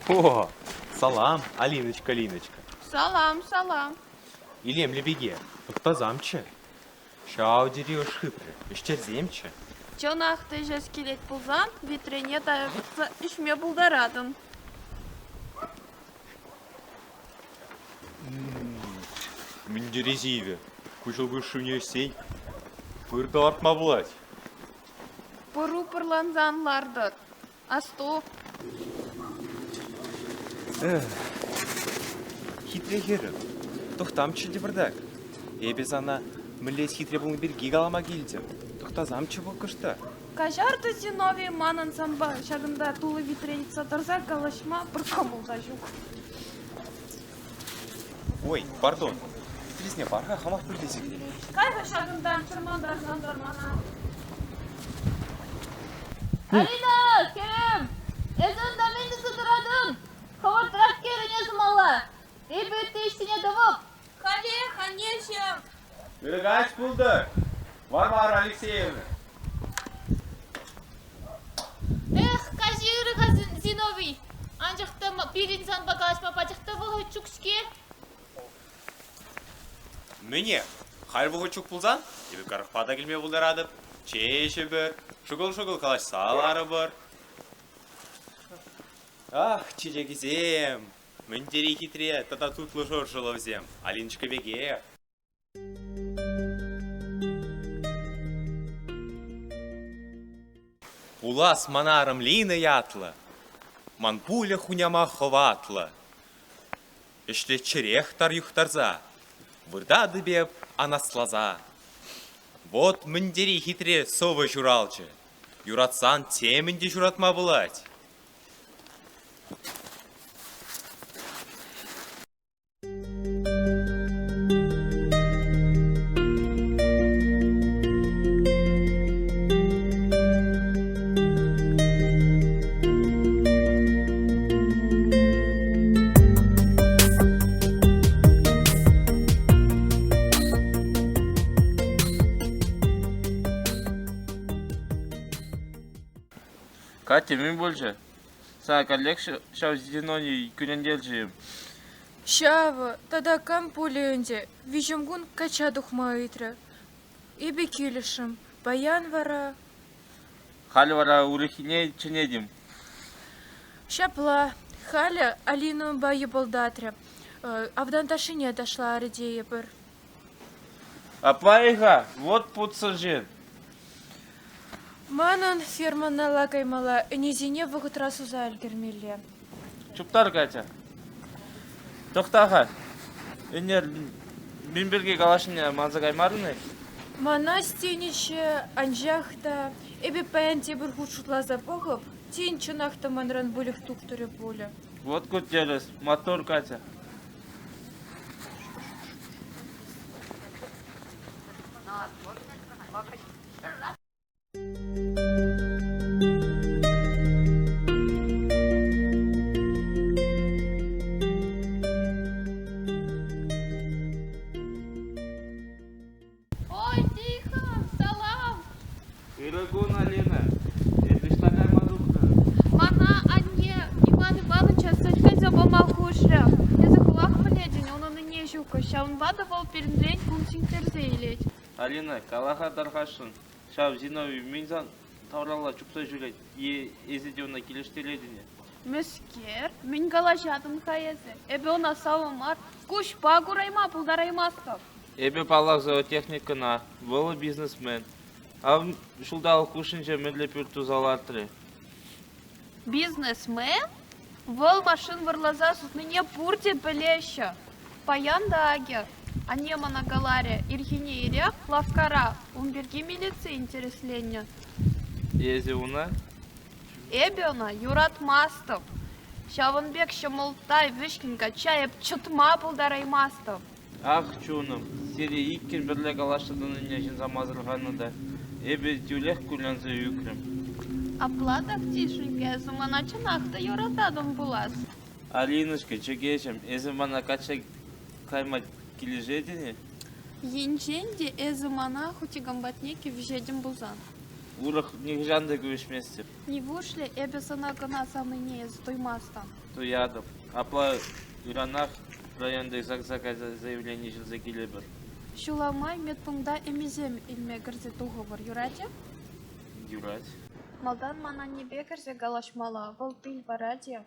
О, салам, Алиночка, Линочка. Салам, салам. Илемлӗ пике, тӑхтасамччӗ. Ҫав тери ӑш хыпрӗ, ӗҫтерсемччӗ. Чӑнах та ӗҫес килет пулсан витрене тайӑхса ӗҫме пултаратӑн. Мӗн тери сивӗ. Ку ҫӑлкуҫ шывне ӗҫсен пыр та лартма пулать. Пӑру пӑрлансан лартӑр. Асту. Эх, хитре хӗрӗм, тӑхтамччӗ тепӗртак. Эпӗ сана мӗнле хитре пулни пирки калама килтӗм. Тӑхтасамччӗ вӑл кӑштах. Каҫар та, Зиновий, манӑн санпа ҫакӑнта тулӑ витре йӑтса тӑрса калаҫма пӗр кӑмӑл та ҫук. Ой, пардон, витресне пар-ха, хамах пӳлтесе килем. Кай-ха ҫакӑнтан, чӑрмантарсан тӑр мана. Алина, хӗрӗм, эсӗ унта мӗн туса тӑратӑн? Хӑвӑртрах кӗрӗн асӑмалла. Эпӗ ытти ӗҫсене тӑвӑп. Халех, аннеҫӗм. Ырӑ каҫ пултӑр, Варвара Алексеевна. Эх, каҫи ырӑ-ха, Зиновий. Анчах та пирӗн санпа калаҫма пачах та вӑхӑт ҫук-ҫке. Мӗнех, халь вӑхӑт ҫук пулсан эпӗ карӑхпа та килме пултаратӑп. Чей ӗҫӗпӗр, шӑкӑл-шӑкӑл калаҫса ларӑпӑр. Ах, чечекӗсем! Мӗн тери хитре тата тутлӑ шӑршӑллӑ вӗсем, Алиночка пекех. Пулас ман арӑм Лина ятлӑ, ман пуля хуняма хӑватлӑ. Ӗҫлеччӗрех тар юхтарса, выртатӑп эп анасласа. Вот мӗн тери хитре сӑвӑ ҫуралчӗ. Юратсан темӗн те ҫуратма пулать. Катя, мӗн пулчӗ? Сана каллех ҫав Зиновий кӳрентерчӗ-им? Ҫавӑ тата кам пулӗ ӗнтӗ, виҫӗмкун качча тухма ыйтрӗ. Эпӗ килӗшрӗм. Паян вара... Халӗ вара урӑххине чӗнетӗм. Ҫапла, халӗ Алинӑпа йӑпӑлтатрӗ, автан ташшине ташларӗ тейӗпӗр. Апла-и-ха, вот путсӗр ҫын. Манӑн фермӑналла каймалла, ӗнесене вӑхӑтра суса ӗлкӗрмелле. Чуптар, Катя. Тӑхта-ха. Ӗнер мӗн пирки калаҫнине манса каймарӑн-и? Манас тенӗччӗ, анчах та эпӗ паян тепӗр хут шутласа пӑхӑп, тен, чӑнах та манран выльӑх тухтӑрӗ пулӗ. Вот ку тӗрӗс, маттур, Катя. Ой, Тихон, салам! Ырӑ кун, Алина. Эпӗ ӑҫта кайма тухрӑн? Мана анне Иван Ивановича сӗт кайса пама хушрӗ. Эсӗ хӑвах пӗлетӗн, унӑн ӗне ҫуккӑ, ҫавӑнпа та вӑл пирӗнрен кун сиктерсе илет. Алина, кала-ха тархасшӑн, ҫав Зиновий мӗн сан тавралла чупса ҫӳрет е эсӗ те ӑна килӗштеретӗн-и? Мӗскер? Мӗн калаҫатӑн-ха эсӗ? Эпӗ ӑна савӑ мар, куҫпа курайма пултараймастӑп. Эпӗ, паллах, зоотехникӑна, вӑл бизнесмен. Ав ҫулталӑк хушшинче мӗнле пӳрт туса лартрӗ. Бизнесмен? Вӑл машин вӑрласа сутнине пурте пӗлеҫҫӗ. Паян та акӑ, анне мана каларӗ, ирхине ирех лавккара ун пирки милици интересленнӗ. Эсӗ уна? Эпӗ ӑна юратмастӑп. Ҫавӑн пек ҫӑмӑлттай вӗҫкӗн качча эп чӑтма пултараймастӑп. Ах, чунӑм, сире иккӗн пӗрле калаҫса тӑнине ҫынсем асӑрханӑ та, эпӗ тӳрех кулянса ӳкрӗм. Апла так, Тишенька, эсӗ мана чӑнах та юрататӑн пулас. Алиночка, чӗкеҫӗм, эсӗ мана качча кайма килӗшетӗн-и? Енчен те эсӗ мана хутикам патне кивҫетӗн пулсан. Урӑх нихӑҫан та кӗвӗҫместӗп. Нивушлӗ эпӗ сана кӑна савнине эсӗ туймастӑн? Туятӑп. Апла ыранах районти ЗАГСа кайса заявлени ҫырса килӗпӗр. Ҫула май медпункта эмелсем илме кӗрсе тухӑпӑр, юрать-и? Юрать. Малтан ман аннепе кӗрсе калаҫмалла, вӑл пил парать-и?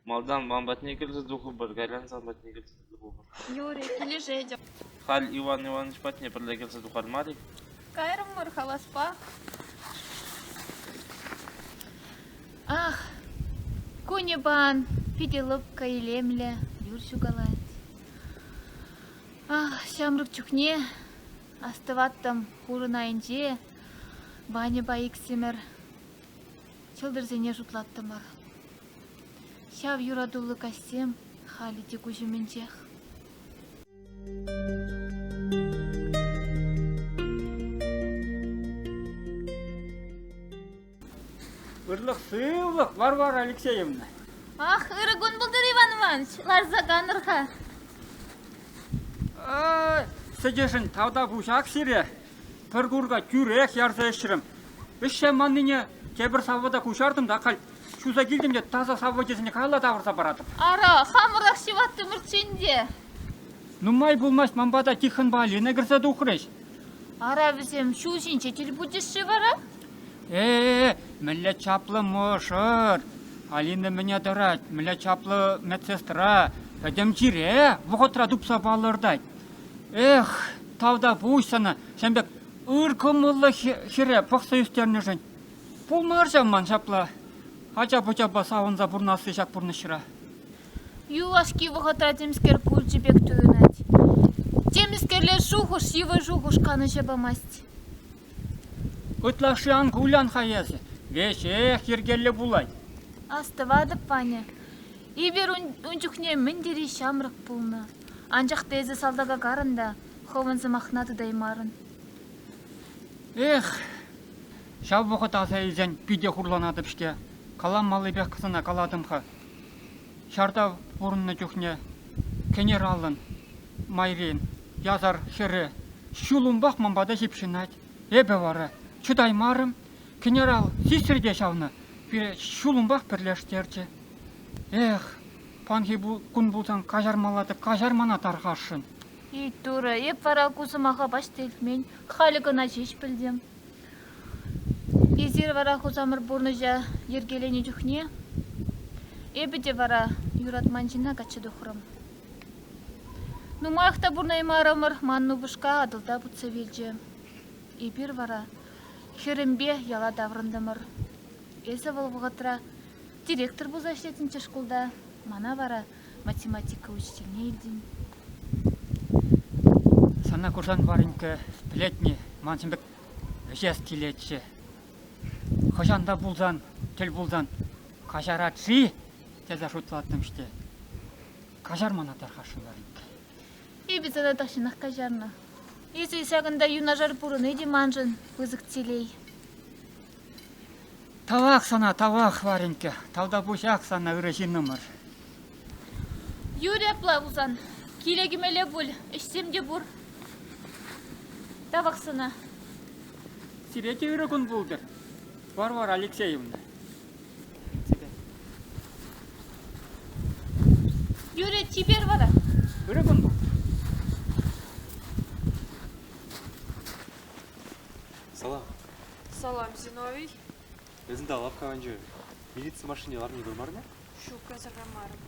Малтан ман патне кӗрсе тухӑпӑр, кайран сан патне кӗрсе тухӑпӑр. Юрӗ, килӗшетӗп. Халь Иван Иванович патне пӗрле кӗрсе тухар мар-и? Кайрӑмӑр хаваспа. Ах, кунӗ пан питӗ лӑпкӑ, илемлӗ юр ҫукалать. Ах, ҫамрӑк чухне астӑваттӑм хурӑн айӗнче Ваньӑпа иксӗмӗр ҫӑлтӑрсене шутлаттӑмӑр. Ҫав юратуллӑ каҫсем халӗ те куҫ умӗнчех. Ырлӑх-сывлӑх, Варвара Алексеевна. Ах, ырӑ кун пултӑр, Иван Иванович. Ларса канӑр-ха. Сӗтешӗн тавтапуҫах сире. Пӗр курка тӳрех ярса ӗҫрӗм. Ӗҫсе маннине тепӗр савӑта куҫартӑм та халь ҫуса килтӗм те таса савӑчӗсене калла тавӑрса паратӑп. Ара, хамӑрах ҫываттӑмӑрччӗ ӗнтӗ. Нумай пулмасть ман пата Тихонпа Алина кӗрсе тухрӗҫ. Ара, вӗсем ҫул ҫинче тӗл пулчӗҫ-ши вара? Э-э, мӗнле чаплӑ мӑшӑр! Алина мӗне тӑрать, мӗнле чаплӑ медсестра, пӗтӗм чире вӑхӑтра тупса палӑртать. Эх, тавтапуҫ сана, ҫавӑн пек ыр кӑмӑллӑ хӗре пӑхса ӳстернӗшӗн. Пулмар ҫав ман ҫапла ача-пӑчапа савӑнса пурӑнасси ҫак пурнӑҫра. Юлашки вӑхӑтра темскер пулчӗ пек туйӑнать. Темӗскерле шухӑш, йывӑр шухӑш канӑҫа памасть. Ытлашши ан кулян-ха эсӗ, веҫех йӗркеллӗ пулать. Астӑватӑп, Ваня, эпир ун, ун чухне мӗн тери ҫамрӑк пулнӑ. Анчах та эсӗ салтака карӑн та хӑвӑн сӑмахна тытаймарӑн. Эх, ҫав вӑхӑт аса илсен питӗ хурланатӑп-ҫке. Каламаллипех сана калатӑм-ха. Ҫарта пурӑннӑ чухне генералӑн майрин ясар хӗрӗ ҫулӑмпах ман пата ҫыпҫӑнать. Эпӗ вара чӑтаймарӑм. Генерал сисрӗ те ҫавна, пире ҫулӑмпах пӗрлештерчӗ. Эх, панхи кун пулсан каҫармалла-тӑк каҫар мана тархасшӑн. Эй, Турӑ, эп вара ку сӑмаха пач та илтмен, халӗ кӑна ҫеҫ пӗлтӗм. Эсир вара хусамӑр пурнӑҫа йӗркеленӗ чухне эпӗ те вара юратман ҫынна качча тухрӑм. Нумаях та пурӑнаймарӑмӑр, манӑн упӑшка Атӑлта путса вилчӗ. Эпир вара хӗрӗмпе яла таврӑнтӑмӑр. Эсӗ вӑл вӑхӑтра директор пулса ӗҫлеттӗнччӗ шкулта, мана вара математика учительне илтӗн. Сана курсан, Варенька, пӗлетни, ман пек Вӗҫес килетчӗ. Хӑҫан та пулсан, тӗл пулсан каҫарать-ши тесе шутлаттӑм-ҫке. Каҫар мана тархасшӑн, Варенька. Эпӗ сана тахҫанах каҫарнӑ. Эсӗ ҫакӑнта юнашар пурӑнни те маншӑн пысӑк телей. Тавах сана, тавах, Варенька. Тавтапуҫах сана, ырӑ ҫыннӑмӑр. Юрӗ апла пулсан. Киле кӗмелле пуль, ӗҫсем те пур. Тавах сана. Сире те ырӑ кун пултӑр, Варвара Алексеевна. Юрӗ, чипер вара. Ырӑ кун пултӑр. Салам. Салам, Зиновий. Эсӗ та лавкканче милици машине ларни курмарӑн-и? Ҫук, асӑрхамарӑм.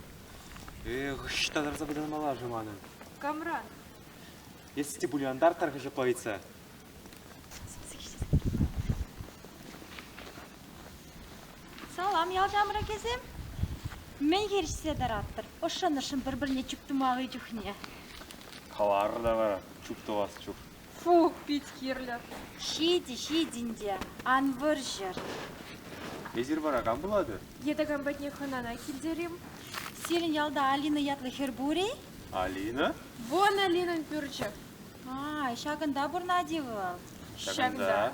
Эх, ӑҫта тарса пытармалла-ши манӑн? Камран? Эс те пулин ан тартар-ха ҫапла ыйтса. Салам, ял ҫамрӑкӗсем. Мӗн хирӗҫсе тӑратӑр? Ӑшшӑн-ӑшшӑн пӗр-пӗрне чуптумалли чухне. Калар та вара, чуптӑвас чух. Фу, пит кирлӗ. Ҫитӗ, ҫитӗ ӗнтӗ, ан вӑрҫӑр. Эсир вара кам пулатӑр? Е такам патне хӑнана килтерим? Сирӗн ялта Алина ятлӑ хӗр пур-и? Алина? Вон Алинӑн пӳрчӗ. А, ҫакӑнта пурӑнать-и вӑл? Ҫакӑнта.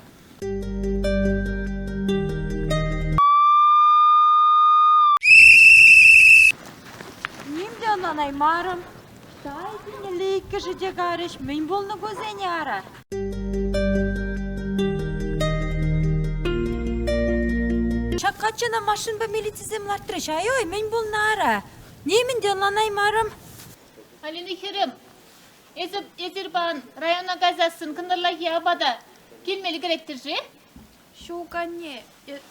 Ним те ӑнланаймарӑм. Тай иккӗшӗ те карӗҫ. Мӗн пулнӑ кусене ара? Ҫак каччӑна машинпа милицисем лартрӗҫ. Ай-ой, мӗн пулнӑ ара? Нимӗн те ӑнланаймарӑм. Алина хӗрӗм, эсӗ эсир пан района кайсассӑн кӑнтӑрлахи апата килме ӗлкӗреттӗр-ши? Ҫук, анне,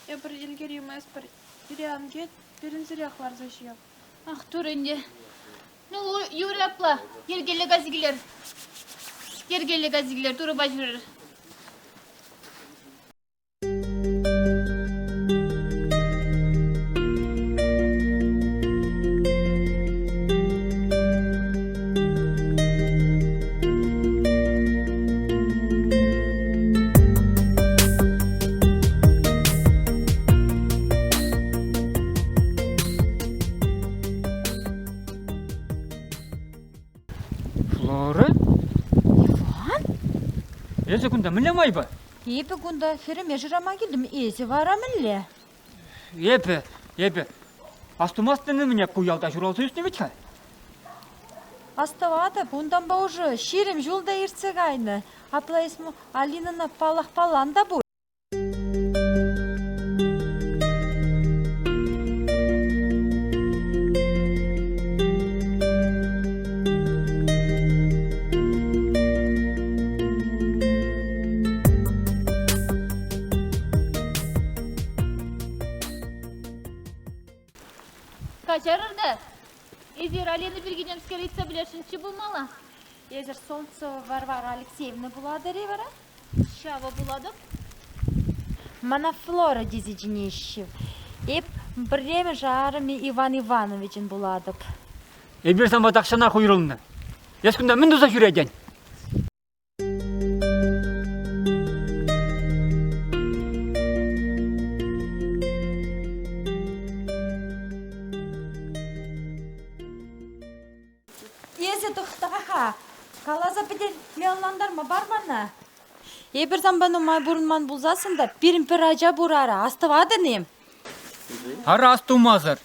эпир ӗлкӗрейместпӗр. Пире ан кӗт, пирӗнсӗрех ларса ҫиеп. Ах, тур ӗнтӗ. Ну, юрӗ апла. Йӗркеллӗ кайса килер. Йӗркеллӗ кайса килер, турӑпа ҫӳрӗр. Флора? Иван? Эсӗ кунта мӗнле майпа? Эпӗ кунта хӗрӗме шырама килтӗм. Эсӗ вара мӗнле? Эпӗ, эпӗ. Астумастӑн-и мӗне ку ялта ҫуралса ӳснӗ вӗт-ха? Астӑватӑп, унтанпа уже 20 ҫул та иртсе кайнӑ. Апла эс Алинӑна паллах паллан та пуль. Каҫарӑр та, эсир Алина пирки темскер ыйтса пӗлесшӗнччӗ пулмалла. Эсӗр Солнцева Варвара Алексеевна пулатӑр-и вара? Ҫавӑ пулатӑп. Мана Флора тесе чӗнеҫҫӗ. Эп пӗрремӗш арӑмӗ Иван Ивановичӑн пулатӑп. Эпир санпа тахҫанах уйрӑлнӑ. Эс кунта мӗн туса ҫӳретӗн? Эсӗ тӑхта-ха, каласа пӗтерме ӑнлантарма пар мана. Эпир санпа нумай пурӑнман пулсассӑн та пирӗн пӗр ача пур ара, астӑватӑн-и? Ара астумасӑр.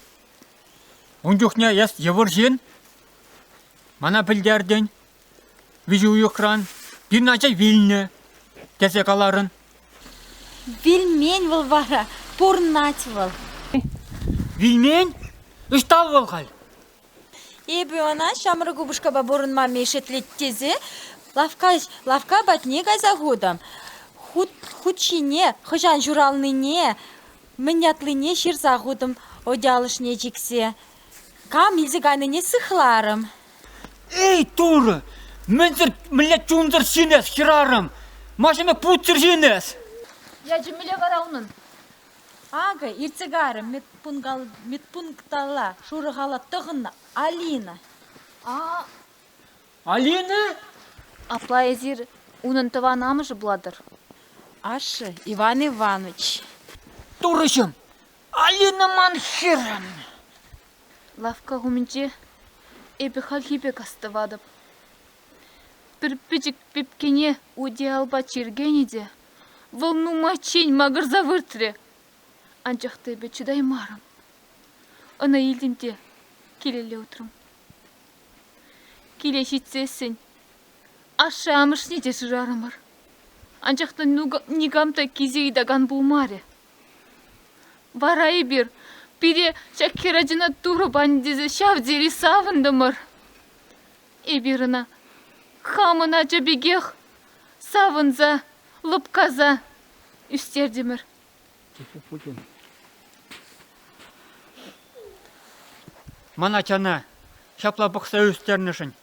Ун чухне эс йывӑр ҫын. Мана пӗлтертӗн. Виҫӗ уйӑхран пирӗн ача вилнӗ тесе каларӑн. Вилмен вӑл вара, пурӑнать вӑл. Вилмен? Ӑҫта вӑл халь? Эпӗ ӑна ҫамрӑк упӑшкапа пурӑнма мешетлет тесе лавкка, лавкка патне кайса хутӑм. Хут, хут ҫине хӑҫан ҫуралнине, мӗн ятлине ҫырса хутӑм одеялӑшне чиксе. Кам илсе кайнине сыхларӑм. Эй, Турӑ! Мӗнсӗр, мӗнле чунсӑр ҫын эс, хӗрарӑм! Ма ҫӗмӗк путсӗр ҫын эс! Ячӗ мӗнле вара унӑн? Акӑ, иртсе кайрӗ медпункталла шурӑ халат тӑхӑннӑ Алина. А Алина? Апла эсир унӑн тӑван амӑшӗ пулатӑр? Ашшӗ Иван Иванович. Турӑҫӑм! Алина ман хӗрӗм! Лавкка умӗнче эпӗ хальхи пек астӑватӑп. Пӗр пӗчӗк пепкене утиялпа чиркенӗ те вӑл нумайччен макӑрса выртрӗ. Анчах та эпӗ чӑтаймарӑм. Ӑна илтӗм те килелле утрӑм. Киле ҫитсессӗн ашшӗ-амӑшне те шырарӑмӑр. Анчах та никам та килсе ыйтакан пулмарӗ. Вара эпир пире ҫак хӗрачана Турӑ панӑ тесе ҫав тери савӑнтӑмӑр. Эпир ӑна хамӑн ача пекех савӑнса, лӑпкаса ӳстертӗмӗр. Ман ачана ҫапла пӑхса ӳстернӗшӗн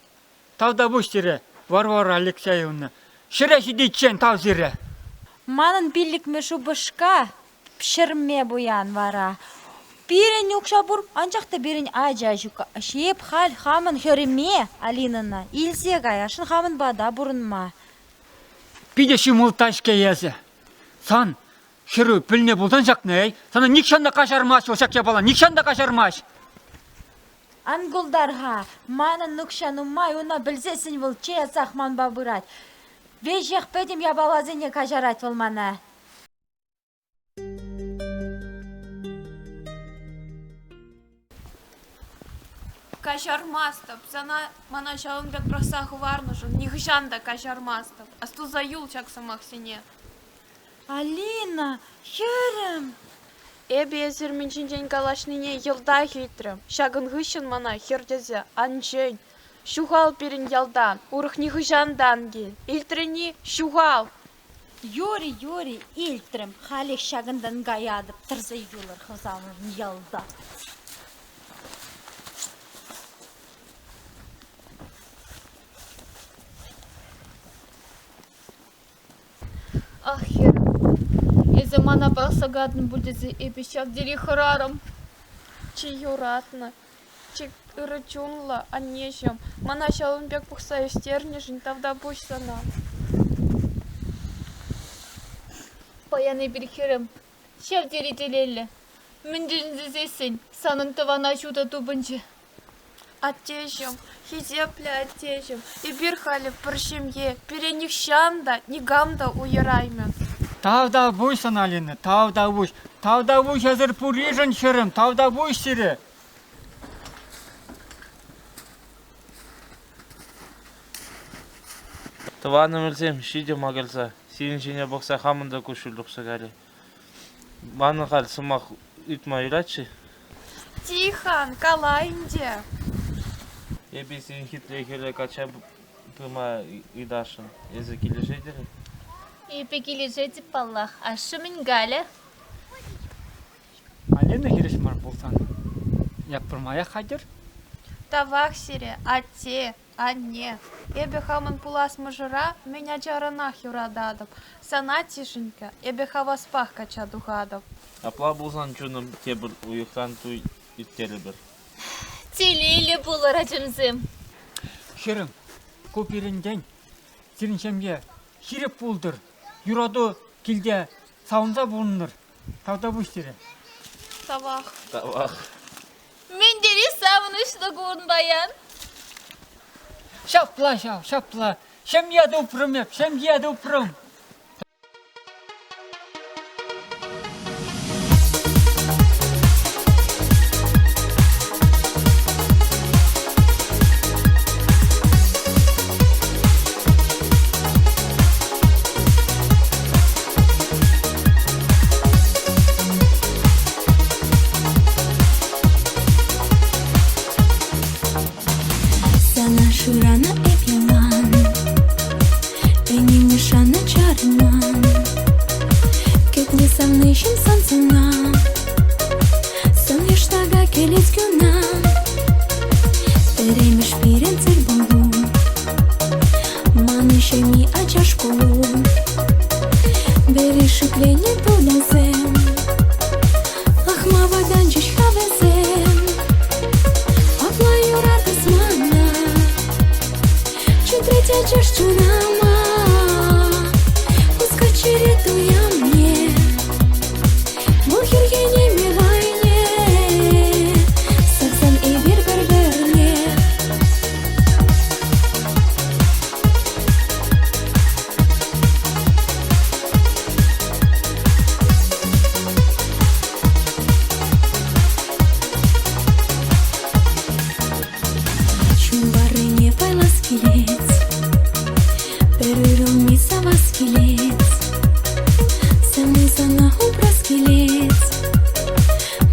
Тавтапуҫ сире, Варвара Алексеевна. Ҫӗре ҫитиччен тав сире. Манӑн пиллӗкмӗш упӑшка ҫӗрме пуян вара. Пирӗн укҫа пур, анчах та пирӗн ача ҫук. Эп халь хамӑн хӗрӗме, Алинӑна, илсе каясшӑн хамӑн пата пурӑнма. Питӗ ҫӑмӑлттай-ҫке эсӗ. Сан хӗрӳ пӗлнӗ пулсан ҫакна, эй, сана нихҫан та каҫармасть вӑл ҫак япала, нихҫан та каҫармасть. Ан култар-ха, манӑн укҫа нумай, уна пӗлсессӗн вӑл часах манпа пырать. Веҫех пӗтӗм япаласене каҫарать вӑл мана. Каҫармастӑп сана мана ҫавӑн пек пӑрахса хӑварнӑшӑн нихӑҫан та каҫармастӑп. Астуса юл ҫак сӑмахсене. Алина, хӗрӗм! Эпӗ эсир мӗн ҫинчен калаҫнине йӑлтах илтрӗм. Ҫакӑн хыҫҫӑн мана хӗр тесе ан чӗн. Ҫухал пирӗн ялтан, урӑх нихӑҫан та ан кил. Илтрӗн-и? Ҫухал! Юрӗ, юрӗ, илтрӗм. Халех ҫакӑнтан каятӑп, тӑрса юлӑр хӑвсамӑрӑн ялта. Ах, хӗрӗм, эсӗ мана пӑрахса катӑн пуль тесе эпӗ ҫав тери хӑрарӑм. Чи юратнӑ, чи ырӑ чунлӑ аннеҫӗм, мана ҫавӑн пек пӑхса ӳстернӗшӗн тавтапуҫ сана. Паян эпир, хӗрӗм, ҫав тери телейлӗ. Мӗншӗн тесессӗн санӑн тӑван аҫу та тупӑнчӗ. Аттеҫӗм, хисеплӗ аттеҫӗм, эпир халӗ пӗр ҫемье, пире нихҫан та, никам та уйӑраймӗ. Тавтапуҫ сана, Алина, тавтапуҫ. Тавтапуҫ эсӗр пурришӗн, хӗрӗм, тавтапуҫ сире. Тӑванӑмӑрсем, ҫитӗ макӑрса, сирӗн ҫине пӑхса хамӑн та куҫҫуль тухса кайрӗ. Манӑн халь сӑмах ыйтма юрать-ши? Тихон, кала ӗнтӗ. Эпӗ сирӗн хитре хӗре качча пыма ыйтасшӑн. Эсӗ килӗшетӗр-и? Эпӗ килӗшетӗп паллах. Ашшӗ мӗн калӗ? Алина хирӗҫ мар пулсан, эп пӗрмаях хатӗр. Тавах сире, атте, Анне, эпӗ хамӑн пулас мӑшӑра мӗн ачаранах юрататӑп. Сана, Тишенька, эпӗ хаваспах качча тухатӑп. Апла пулсан чунӑм тепӗр уйӑхран туй ирттерӗпӗр. Телейлӗ пулӑр, ачамсем. Хӗрӗм, ку пирӗнтен, сирӗн ҫемье ҫирӗп пултӑр, юрату килте савӑнса пурӑнӑр. Тавтапуҫ сире. Тавах. Тавах. Мӗн тери савӑнӑҫлӑ кун паян. Ҫапла ҫав, ҫапла. Ҫемье тупрӑм эп, ҫемье тупрӑм. Сана шырана эп ялан, Ӗненнӗ шаннӑ чарӑнман. Кӗтнӗ савниҫӗм сан сана, Сан яштака килет куна. Пӗрремӗш пирӗн тӗл пулу, Манӑн ҫемье ача шкулу. Вӗри шикленнӗ пуласем, Лахма вӑтанчӗҫ-ха вӗсем. Апла юратас мана, Чӗтреть ачаш чунама. Хускать чӗре туямне, Вӑл хӗрхенейми вайне. Савсан эпир пӗр-пӗрне. Чун варрине пайлас килет, Пӗр уйрӑлми савас килет, Савни сана упрас килет,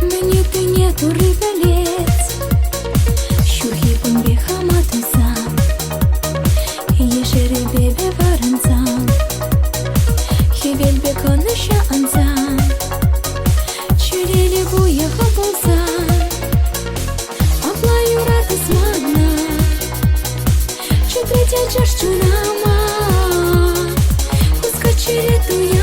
Мӗн ыйтнине Турри пӗлет. Ҫурхи кун пек хама туйса, Ешерӗпе вӑрансан, Хӗвел пек ӑнӑҫа ансан, Чӗреллӗ вуйӑхӑ пулсан, Апла юратас мана, Чӗтрет ачаш чунама, Хускать чӗре туя.